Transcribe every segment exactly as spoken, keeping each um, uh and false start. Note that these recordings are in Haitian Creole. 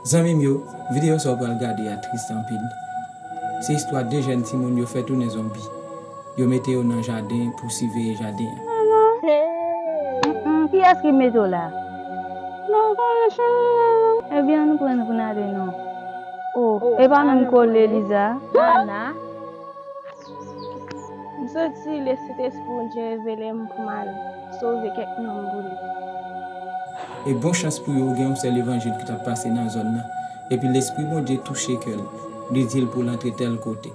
Zanmi m yo, videyo sa w pral gade a tris anpil. Se istwa de jèn timoun yo fè tounen zonbi. Yo mete yo nan jaden pou siveye jaden an. Kiyès ki mete w la? Ebyen, ann pran n pou n ale non. O, e pa menm kole Liza? Ana. M santi Lesentespri Bondye revele m pou m al sove kèk nanm pou li. E bon chans pou yo, gen yon sèl evanjil ki t ap pase nan zòn nan. Epi Lespri Bondye touche kè l, li di l pou l antre tèl kote.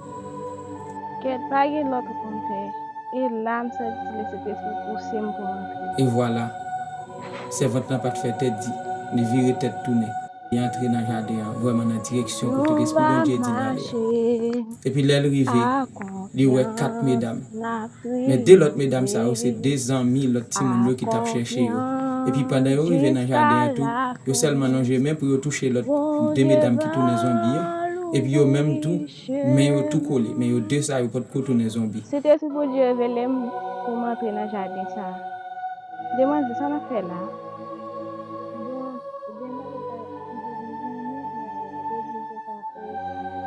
Kèt, pa gen lòt wout pou m fè. E la, m santi Lesentespri pouse m pou m antre. E vwala, sèvant lan pa t fè tèt di, li vire tèt tounen. Li antre nan jaden an, vrèman nan direksyon kote Lespri Bondye di l ale a. Epi lè l rive, li wè kat medam. Men de lòt medam sa yo se de zanmi lòt timoun yo ki t ap chèche yo. Epi pandan yo rive nan jaden an tou, yo sèlman lonje men pou yo touche lòt de medam ki tounen zonbi yo. Epi yo menm tou, men yo tou kole, men yo de sa yo potko tounen zonbi. Sentespri Bondye revele m pou m antre nan jaden sa a. Demwazèl, sa n ap fè la a? Bon, gen bagay sa ki te vin zanmi, men te di l se sa, e,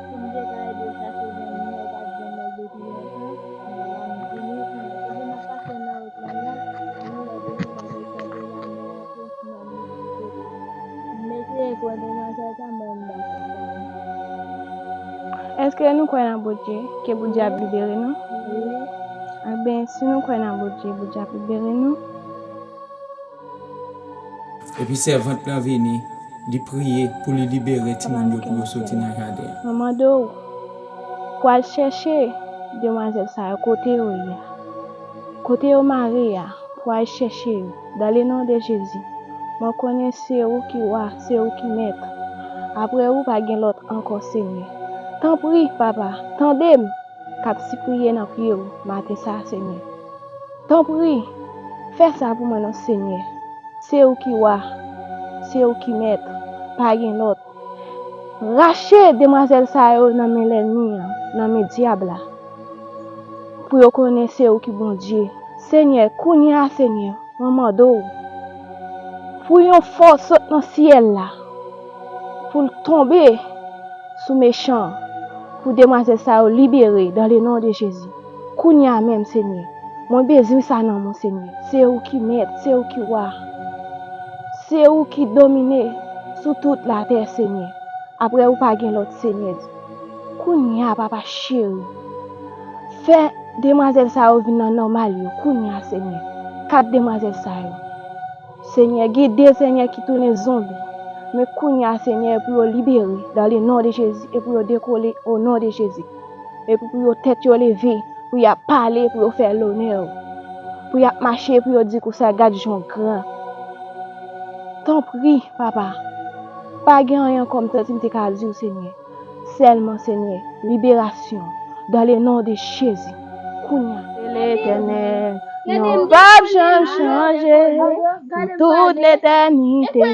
pou m te ka ede l chache zanmi, men w pa t jwenn mwen depi lontan, men la m vini, epi m ap pase nan wout la, men mwen wè de medam yo kanpe la, men antre nan mizik yo. M eseye kwè demwazèl sa, mwen m dakò. Èske nou kwè nan Bondye, ke Bondye ap libere nou? Wi. Enben, si nou kwè nan Bondye, Bondye ap libere nou. Epi sèvant lan vini, li priye pou li libere timoun yo pou yo soti nan jaden an. Mwen mande w pou al chèche demwazèl sa yo kote yo ye a. Kote yo mare a, pou al chèche yo, dans le nom de Jésus. Mwen konnen se ou ki wa, se ou ki mèt. Apre ou, pa gen lòt ankò, Senyè. Tanpri, Papa, tande m k ap sipliye nan pye w maten sa a, Senyè. Tanpri, fè sa pou mwen non, Senyè. Se ou ki wa, se ou ki mèt, pa gen lòt. Rache demwazèl sa yo nan men lènmi an, nan men dyab la. Pou yo konnen se ou ki Bondye. Senyè, kounye a, Senyè, mwen mande w pou yon fòs sot nan syèl la, pou l tonbe sou mechan an, pou demwazèl sa yo libere dans le nom de Jésus. Kounye a menm, Senyè, mwen bezwen sa nan men w, Senyè. Se ou ki mèt, se ou ki wa. Se ou ki domine sou tout latè, Senyè. Apre ou pa gen lòt Senyè. Kounye a, Papa cheri, fè demwazèl sa yo vin nan nòmal yo. Kounye a, Senyè, kat demwazèl sa yo, Senyè, gen de, Senyè, ki tounen zonbi. Men kounye a, Senyè, pou yo libere dans le nom de Jésus e pou yo dekole au nom de Jésus. Epi pou yo tèt yo leve, pou y ap pale, pou yo fè lonè w. Pou y ap mache, pou yo di konsa, gad jan w gran. Tanpri, Papa, pa gen anyen ankò m santi m te ka di w, Senyè. Sèlman, Senyè, liberasyon, dans le nom de Jésus. Kounye a. Se Letènèl, non p ap janm chanje. Pou tout letènite,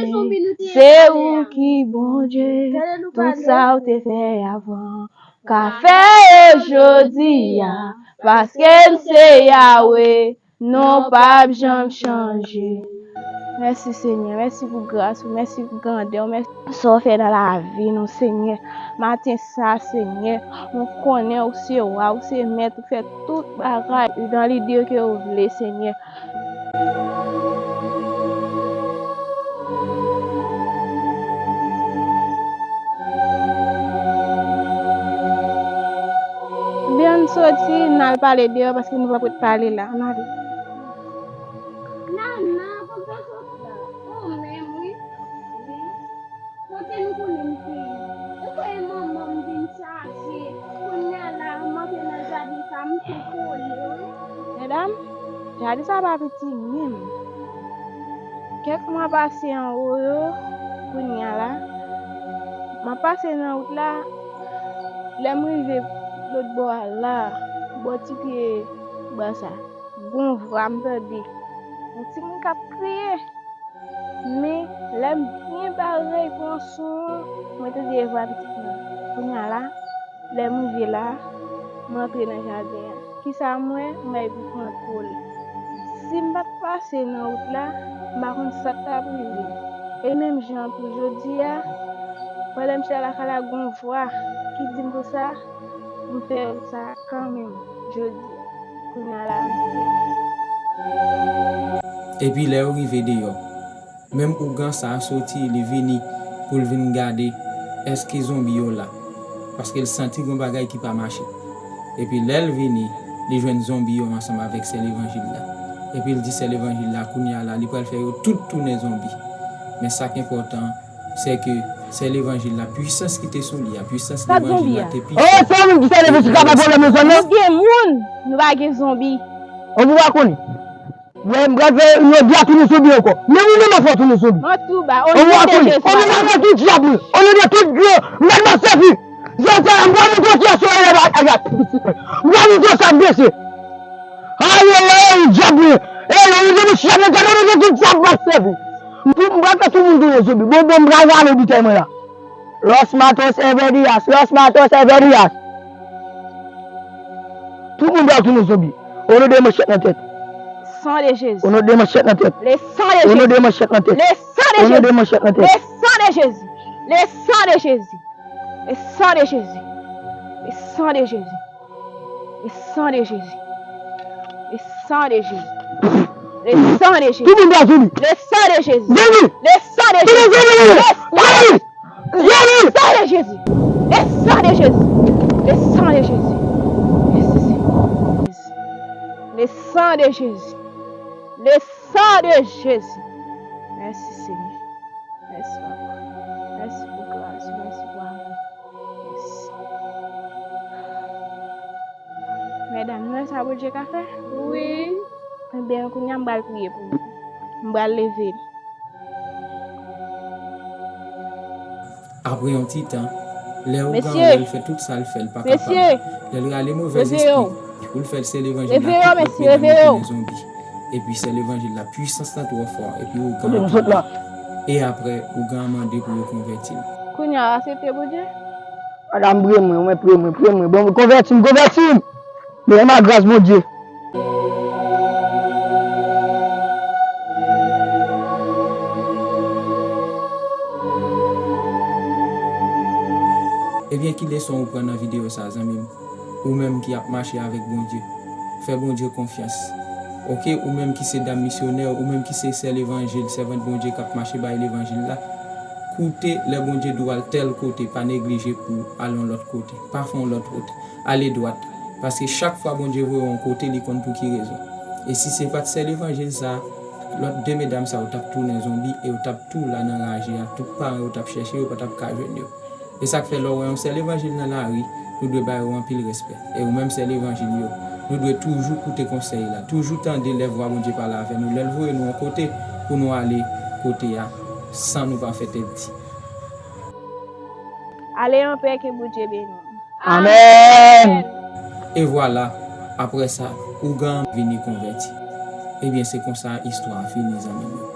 se ou ki Bondye. Tout sa w te fè avan, ka fè yo jodi a, paske l se Yawe, non p ap janm chanje. Mèsi, Senyè. Mèsi pou gras ou. Mèsi pou grandè ou. Mèsi pou sa w fè nan lavi nou, Senyè. Maten sa, Senyè, nou konnen ou se wa, ou se mèt, ou fè tout bagay nan lide ke ou vle, Senyè. Ebyen, ann soti, n al pale deyò, paske nou p ap ret pale la. Ann ale. Nana, kote w sot la? Ou menm, wi. Wi. Kote nou konnen m te ye? Ou kwè e manman m vin chaje? Kounye a la, m antre nan jaden sa, m tou kole, wi. Medam, jaden sa pa piti menm. Kèk mwa pase anwo yo, kounye a la, m ap pase nan wout la, lè m rive lòt bò a la, bò ti pye bwa sa, gon vwa m tande yon timoun k ap kriye. Men, lè m byen parèy pran son an, mwen tande vwa pitit mwen. Kounye a la, lè m rive la, m antre nan jaden an. Kisa m wè? M wè epi pran kole. Si m pa t pase nan wout la, m pa konn sa k t ap rive m. E menm jan tou jodi a, Pandan m chita lakay la, gon vwa ki di m konsa, m fè sa kanmenm jodi a. Kounye a la, m fè. Epi lè yo rive deyò, menm ougan sa a soti, li vini pou l vin gade èske zonbi yo la. Paske l santi gon bagay ki pa mache. Epi lè l vini, li jwenn zonbi yo ansanm avèk sè levanjil la. Epi l di sè levanjil la, kounye a la, li pral fè yo tout tounen zonbi. Men sa k enpòtan, sè ke sè levanjil la, pwisans ki te sou li a, pwisans levanjil la te pi fò. Oh, se ou menm ki sè levanjil ki ka bay pwoblèm nan zòn nan? Nou gen moun, nou pa gen zonbi. Oh, ou pa konnen. Mwen, m pral fè yon dya tounen zonbi ankò. Men ou menm, w ap fè w tounen zonbi. Mwen tou ba, o non de Jezi. O non de tout dyab, o non de tout gran, m pral sèvi. Jodi a, m pral montre w kiyès ou ye, a, a, a, pitit mwen. M pral montre w sa k blese. Ay, ay, ay, dyab mwen. Ey, o non de Mesye, m pral montre w tout dyab m ap sèvi. M pou, m pral fè tout moun tounen zonbi. Bon, bon, m pral rale bitèy mwen la. Los matos envedias, los matos envedias. Tout moun pral tounen zonbi. O non de manchèt nan tèt. Sang de Jésus. O non de manchèt nan tèt. Le sang de Jésus. O non de manchèt nan tèt. Le sang de Jésus. O non de manchèt nan tèt. Le sang de Jésus. Le sang de Jésus. Le sang de Jésus. Le sang de Jésus. Le sang de Jésus. Le sang de Jésus. Le sang de Jésus. Tout moun pral tounen. Le sang de Jésus. Vini. Le sang de Jésus. Vini, vini, vini. Le sang de Jésus. Le sang de Jésus. Le sang de Jésus. Le sang de Jésus. Merci, Seigneur. Le sang de Jésus. Le sang de Jésus. Merci, Seigneur. Merci, Papa. Merci pour grâce. Merci pour amour. Merci. Medam, nou wè sa Bondye ka fè? Wi. Ebyen, kounye a m pral priye pou nou. M pral leve nou. Apre yon ti tan, lè ougan wè l fè tout sa l fè, l pa kapab. Lè l rale movèz espri pou l fè l sè levanjil la, tout lòt medam yo tounen zonbi. Epi sè levanjil la, pwisans lan twò fò, epi ougan an tonbe. E apre, ougan an mande pou yo konvèti l. Kounye a, aksepte Bondye? Madanm, priye mwen, mwen, priye mwen, priye mwen. Bon, konvèti m, konvèti m! Mwen, ma gras Bondye. Ebyen, ki leson ou pran nan videyo sa, zanmi m? Ou menm ki ap mache avèk Bondye, fè Bondye konfyans. Oke, ou menm ki se dam misyonè, ou menm ki se sè levanjil, sèvant Bondye k ap mache bay levanjil la, koute lè Bondye di w al tèl kote, pa neglije pou w al yon lòt kote. Pa fè yon lòt wout. Ale dwat. Paske chak fwa Bondye voye w yon kote, li konn pou ki rezon. E si se pa t sè levanjil sa, lòt de medam sa yo t ap tounen zonbi e yo t ap tou la nan raje a. Tout paran yo t ap chèche yo, pa t ap ka jwenn yo. E sa k fè lè w wè yon sè levanjil nan lari, nou dwe ba yo anpil respè. E ou menm sè levanjil yo, nou dwe toujou koute konsèy la, toujou tande lè vwa Bondye pale avè nou, lè l voye nou yon kote pou nou ale kote a, san nou pa fè tèt di. Ale anpè, ke Bondye beni w. Amèn. E vwala, apre sa, ougan an vini konvèti. Ebyen, se konsa istwa a fini, zanmi m yo.